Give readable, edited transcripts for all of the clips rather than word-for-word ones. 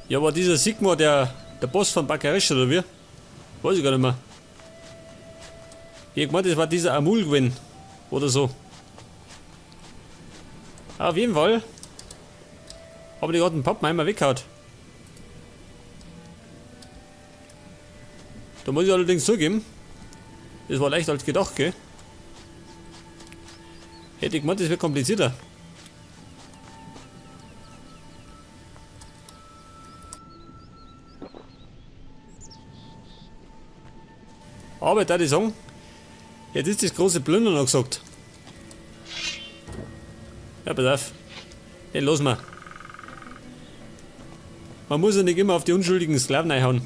Ja, war dieser Sigmar der Boss von Bakaresh oder wie? Weiß ich gar nicht mehr. Ich gemeint, das war dieser Amul gewesen. Oder so. Auf jeden Fall habe ich gerade einen Pappenheimer weggehauen. Da muss ich allerdings zugeben, das war leichter als gedacht, gell? Hätte ich gemeint, das wird komplizierter. Aber da die sagen, jetzt ist das große Plündern noch gesagt. Ja, pass auf. Den lassen wir. Man muss ja nicht immer auf die unschuldigen Sklaven einhauen.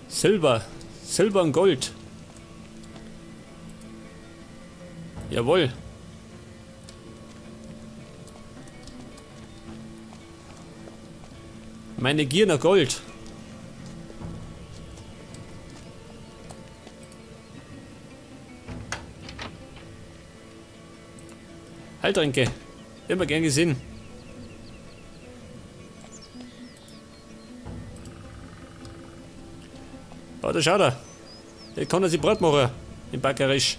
Silber. Silber und Gold. Jawohl. Meine Gier nach Gold. Heiltränke. Immer gern gesehen. Oh, da schaut er. Der kann er sich Brot machen. Im Bakaresh.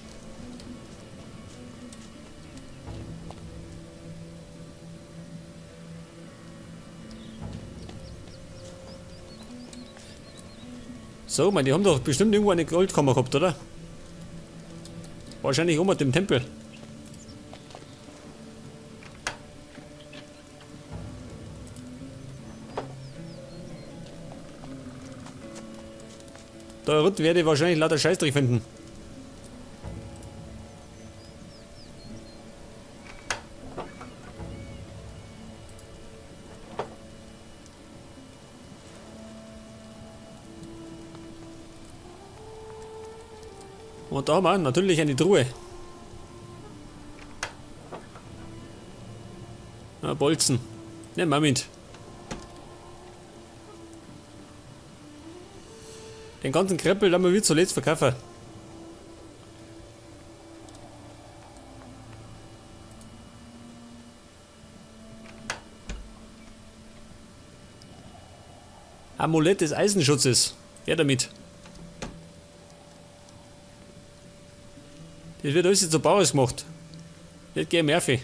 So, man, die haben doch bestimmt irgendwo eine Goldkammer gehabt, oder? Wahrscheinlich oben mit dem Tempel. Da unten werde ich wahrscheinlich lauter Scheißdreck finden. Und da haben wir natürlich eine Truhe. Na, Bolzen. Nehmen wir mit. Den ganzen Kreppel haben wir wie zuletzt verkaufen. Amulett des Eisenschutzes. Ja, damit. Das wird alles jetzt zu Bauers gemacht. Das geht Murphy.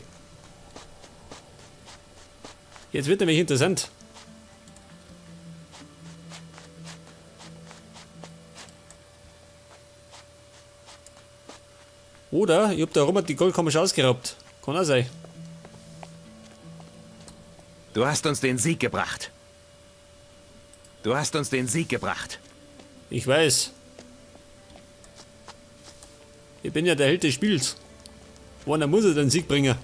Jetzt wird nämlich interessant. Oder ich hab da rum die Goldkammer schon ausgeraubt. Kann auch sein. Du hast uns den Sieg gebracht. Du hast uns den Sieg gebracht. Ich weiß. Ich bin ja der Held des Spiels. Einer muss er den Sieg bringen.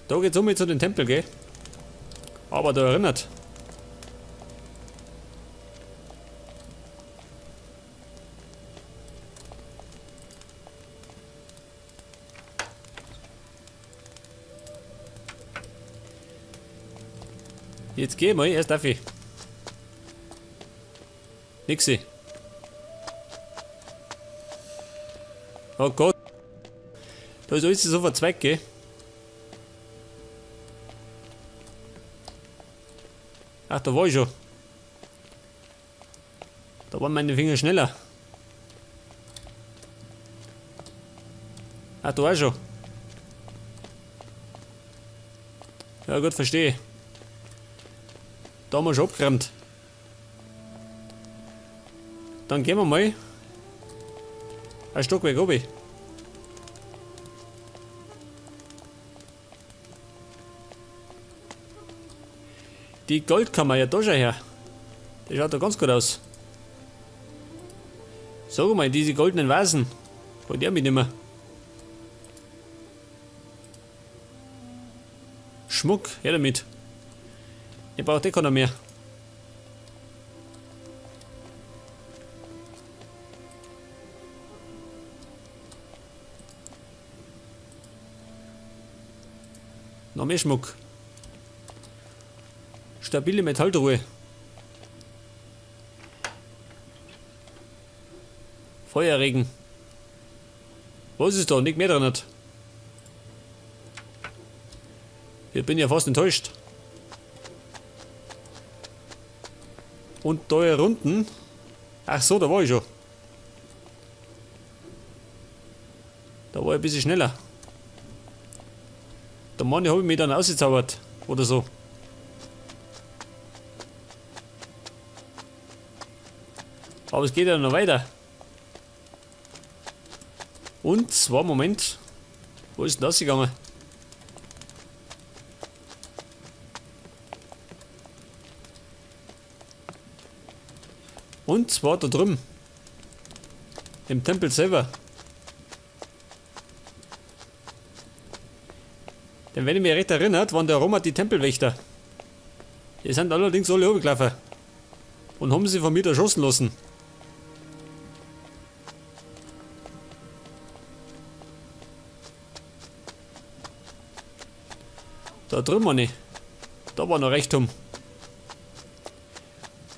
Da geht's um zu den Tempel, gell? Aber da erinnert. Jetzt geh mal, erst darf ich. Nixi. Oh Gott. Da ist alles so verzweigt, gell? Ach, da war ich schon. Da waren meine Finger schneller. Ach, da war ich schon. Ja gut, verstehe. Da haben wir schon abgeräumt. Dann gehen wir mal ein Stockwerk runter. Die Goldkammer, ja da schau her. Die schaut da ganz gut aus. Sag mal, diese goldenen Vasen. Wollt ihr mitnehmen? Schmuck, her damit. Ich brauche eh keiner mehr. Noch mehr Schmuck. Stabile Metalltruhe. Feuerregen. Was ist da? Nicht mehr drin. Ich bin ja fast enttäuscht. Und da hier unten. Ach so, da war ich schon. Da war ich ein bisschen schneller. Der Mann, habe ich mich dann ausgezaubert. Oder so. Aber es geht ja noch weiter. Und zwar, Moment. Wo ist denn das gegangen? Und zwar da drüben. Im Tempel selber. Denn wenn ich mich recht erinnert, waren der Roma die Tempelwächter. Die sind allerdings alle runtergelaufen. Und haben sie von mir erschossen lassen. Da drüben meine ich. Da war noch Reichtum.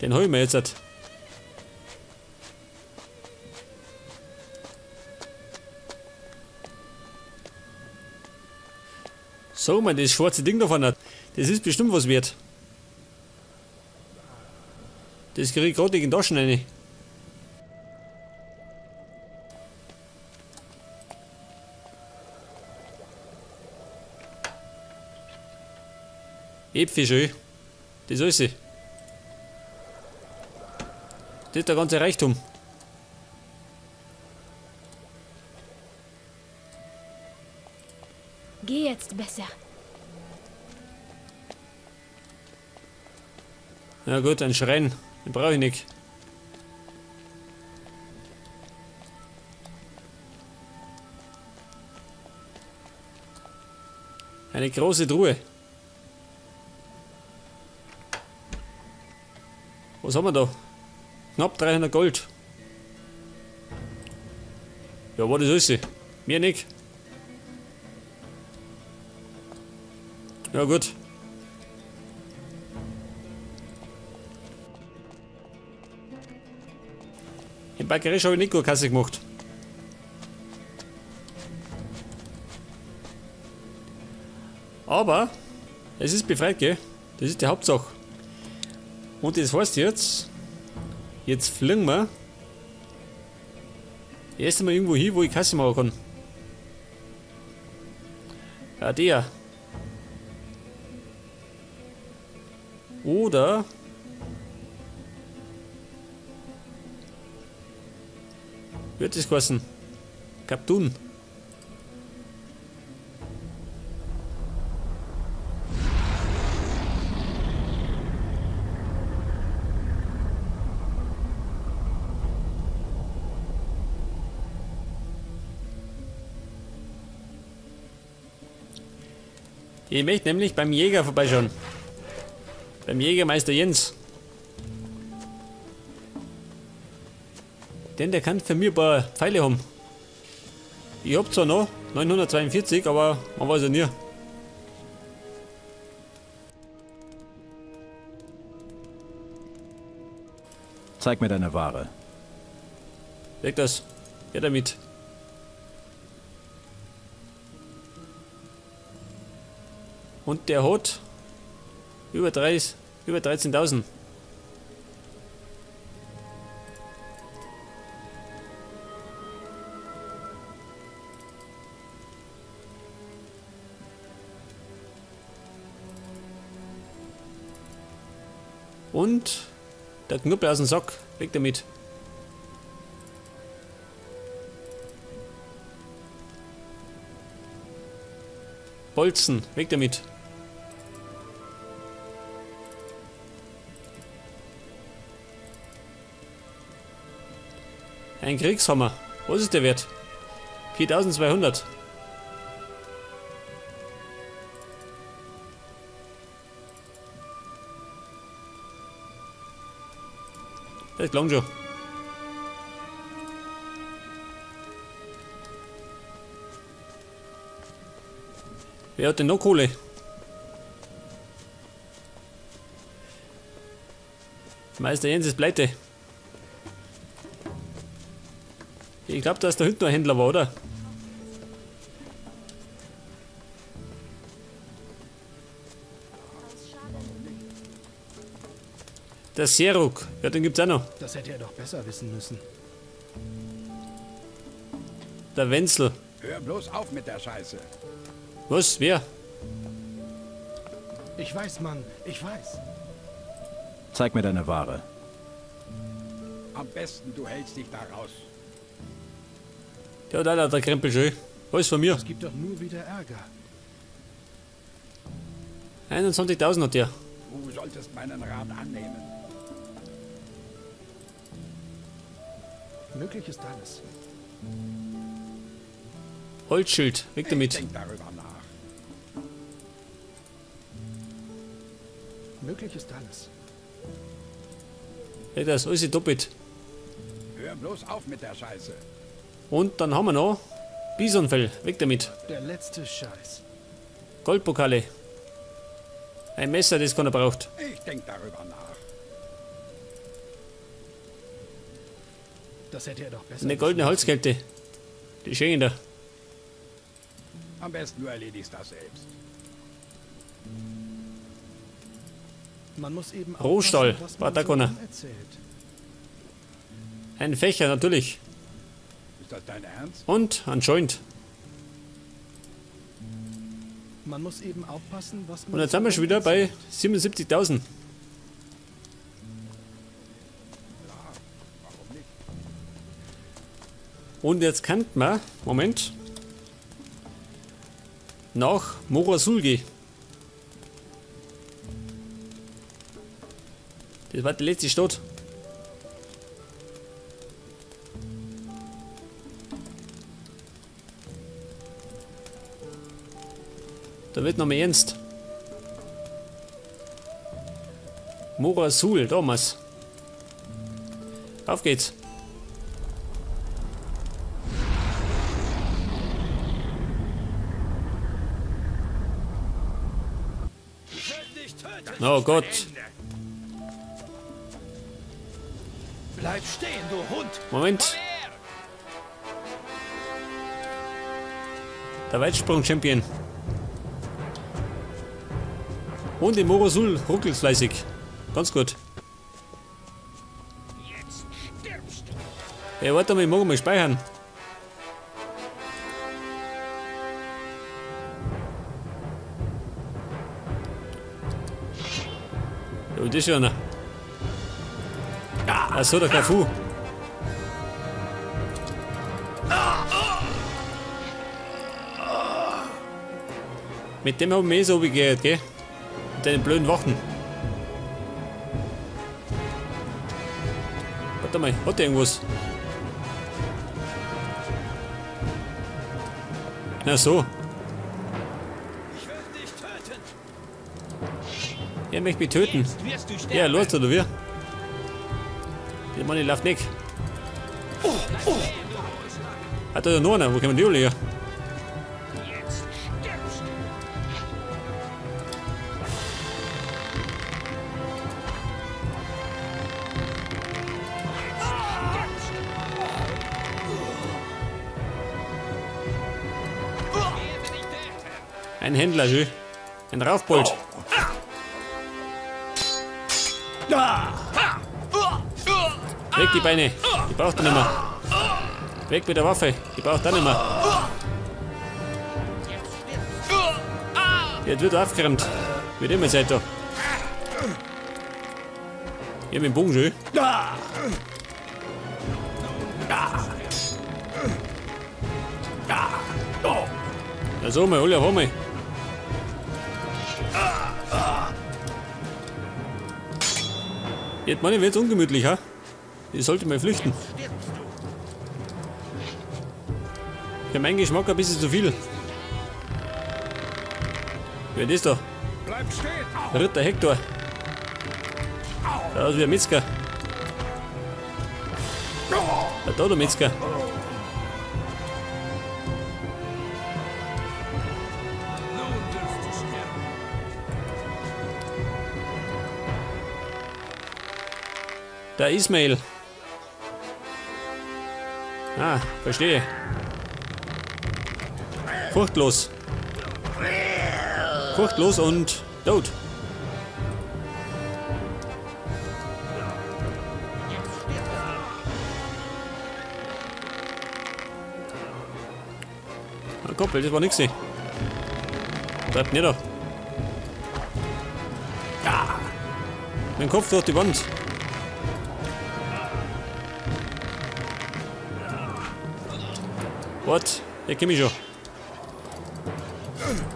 Den hol ich mir jetzt. So, man, das schwarze Ding da vorne, das ist bestimmt was wert. Das krieg ich gerade in die Taschen rein. Äpfel schön. Das ist alles. Das ist der ganze Reichtum. Geh jetzt besser. Na gut, ein Schrein. Den brauche ich nicht. Eine große Truhe. Was haben wir da? Knapp 300 Gold. Ja, war das alles? Mehr nicht. Ja gut. Im Backeresch habe ich nicht gut Kasse gemacht. Aber es ist befreit, gell? Das ist die Hauptsache. Und das heißt jetzt, jetzt fliegen wir erst einmal irgendwo hin, wo ich Kasse machen kann. Ja, der. Oder wird das geheißen? Kaptun. Ich möchte nämlich beim Jäger vorbeischauen. Beim Jägermeister Jens. Denn der kann für mich ein paar Pfeile haben. Ich hab zwar noch 942, aber man weiß ja nie. Zeig mir deine Ware. Leg das. Ja, damit. Und der hat über 13.000. Und der Knuppel aus dem Sack, weg damit. Bolzen, weg damit. Ein Kriegshammer. Was ist der Wert? 4200. Das klang schon. Wer hat denn noch Kohle? Meister Jens ist pleite. Ich glaube, dass da hinten noch ein Händler war, oder? Der Seruk. Ja, den gibt's auch noch. Das hätte er doch besser wissen müssen. Der Wenzel. Hör bloß auf mit der Scheiße. Was? Wer? Ich weiß, Mann. Ich weiß. Zeig mir deine Ware. Am besten, du hältst dich da raus. Ja, da, der Krempel schön. Alles von mir. Es gibt doch nur wieder Ärger. 21.000 hat der. Du solltest meinen Rat annehmen. Möglich ist alles. Holzschild, weg damit. Ich denk darüber nach. Möglich ist alles. Ja, das ist alles doppelt. Hör bloß auf mit der Scheiße. Und dann haben wir noch Bisonfell, weg damit. Der letzte Scheiß. Goldpokale. Ein Messer, das keiner braucht. Ich denk darüber nach. Das hätte er doch besser. Eine goldene Holzkälte. Die schön da. Am besten du erledigst das selbst. Man muss eben Rohstahl, Patagona. So ein Fächer, natürlich. Ist das dein Ernst? Und ein Joint. Man muss eben aufpassen, was man. Und jetzt sind wir schon wieder bei 77.000. Und jetzt kann man, Moment, nach Mora Sul gehen. Das war die letzte Stadt. Da wird noch mehr ernst. Mora Sul, damals. Auf geht's. Oh Gott. Bleib stehen, du Hund. Moment. Der Weitsprung-Champion. Und im Mora Sul ruckelt fleißig. Ganz gut. Jetzt stirbst du. Ey, warte mal, ich mag mal speichern. Ja, das ist ja einer. Achso, der Kafu. Mit dem haben wir eh so begehrt, gell? Mit deinen blöden Wachen. Warte mal, hat der irgendwas? Na so. Ich werde dich töten. Er möchte mich töten. Ja, los, oder wie? Der Mann, läuft nicht. Hat er ja noch einen? Wo kommen die alle her? Jetzt stirbst du. Jetzt stirbst du. Ein Händler, schön. Ein Raufbold. Weg die Beine, die braucht er nicht mehr. Weg mit der Waffe, die braucht er nicht mehr. Jetzt wird er aufgeräumt. Wird immer Zeit da. Ich hab den Bogen schön. Na so, mal, alle auf einmal. Jetzt meine ich, wird's ungemütlich, ha? Ich sollte mal flüchten. Für meinen Geschmack ein bisschen zu viel. Wer ist das da? Bleib stehen! Ritter Hector. Da ist wie ein Metzger. Da, da der Metzger. Der Ismail. Ah, verstehe. Furchtlos. Furchtlos und tot. Ah, Koppel, das war nix. Bleibt nicht da. Ja. Mein Kopf durch die Wand. What? Hier komm ich schon.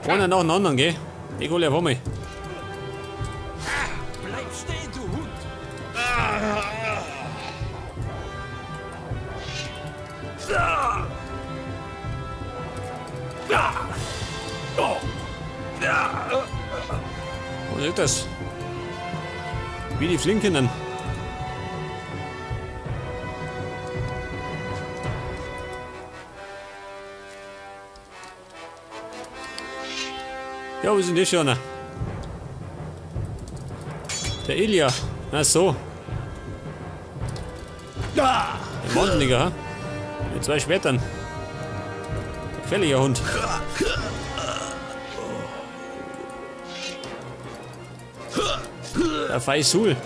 Einer nach dem anderen, gell? Ich hole auf einmal. Bleib stehen, du Hund! Wo ist das? Wie die Flinken dann. Ja, wo sind die schon? Der Elia. Na so. Der Wahnsinniger, ha? Mit zwei Schwertern. Gefährlicher Hund. Der Faisul.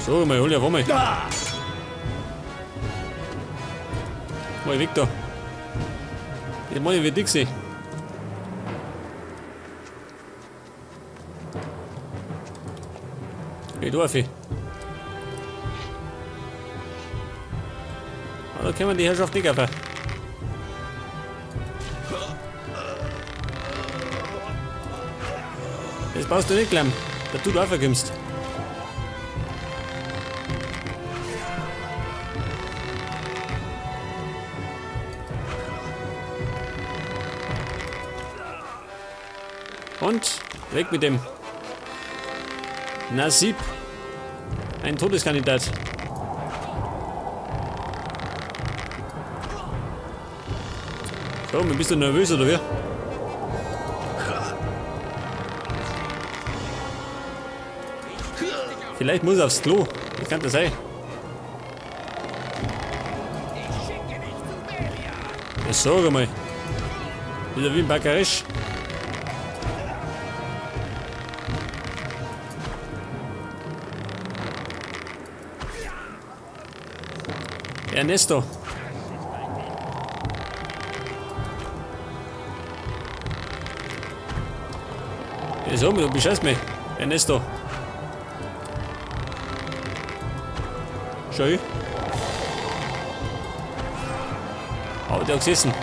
So, mal hol ja, mal. Mal weg da. Ich meine, wie dick sie. Geh du auf. Da können wir die Herrschaft nicht auf. Das brauchst du nicht glauben, dass du da raufkommst. Und weg mit dem Nasib. Ein Todeskandidat. So, bist du nervös oder wie? Vielleicht muss er aufs Klo. Wie kann das sein? Ja, sag mal. Wieder wie ein Backerisch. Ernesto. Ja, sag mal, du bescheißt mich. Ernesto. Schön. Aber der hat gesessen.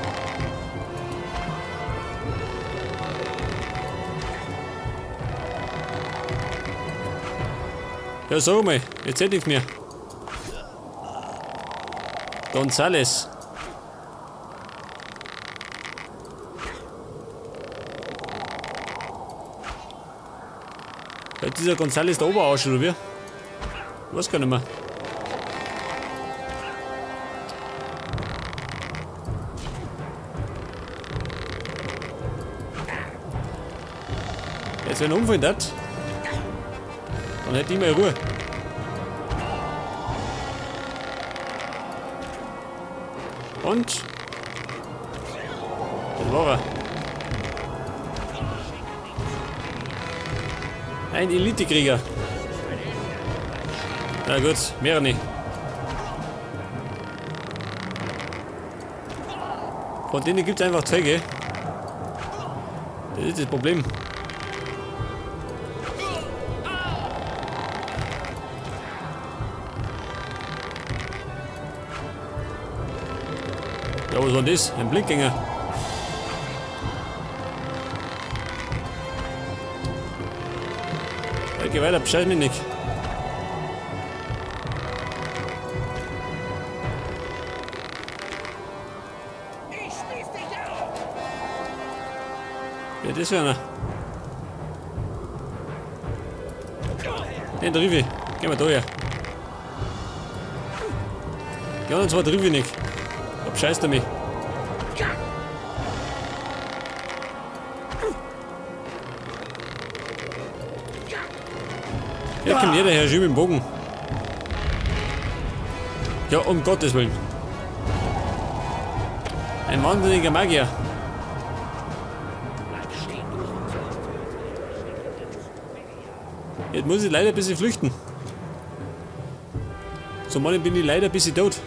Ja, sag mal, jetzt hätte ich mir. Gonzales. Ja, dieser Gonzales der Oberarsch, oder wie? Ich weiß gar nicht mehr. Jetzt, wenn er umfallen hat, dann hätte ich mal Ruhe. Und das war er. Ein Elitekrieger. Na gut, mehr nicht. Von denen gibt es einfach zwei, gell? Das ist das Problem. Ja, was war denn das? Ein Blickgänger. Ja, geh weiter, bescheiß mich nicht. Ja, das wäre einer. Den Drivi. Geh mal da her. Die anderen zwei Drivi nicht. Scheißt er mich. Hier kommt jeder her, schön mit dem Bogen. Ja, um Gottes Willen. Ein wahnsinniger Magier. Jetzt muss ich leider ein bisschen flüchten. So, Mann, bin ich leider ein bisschen tot.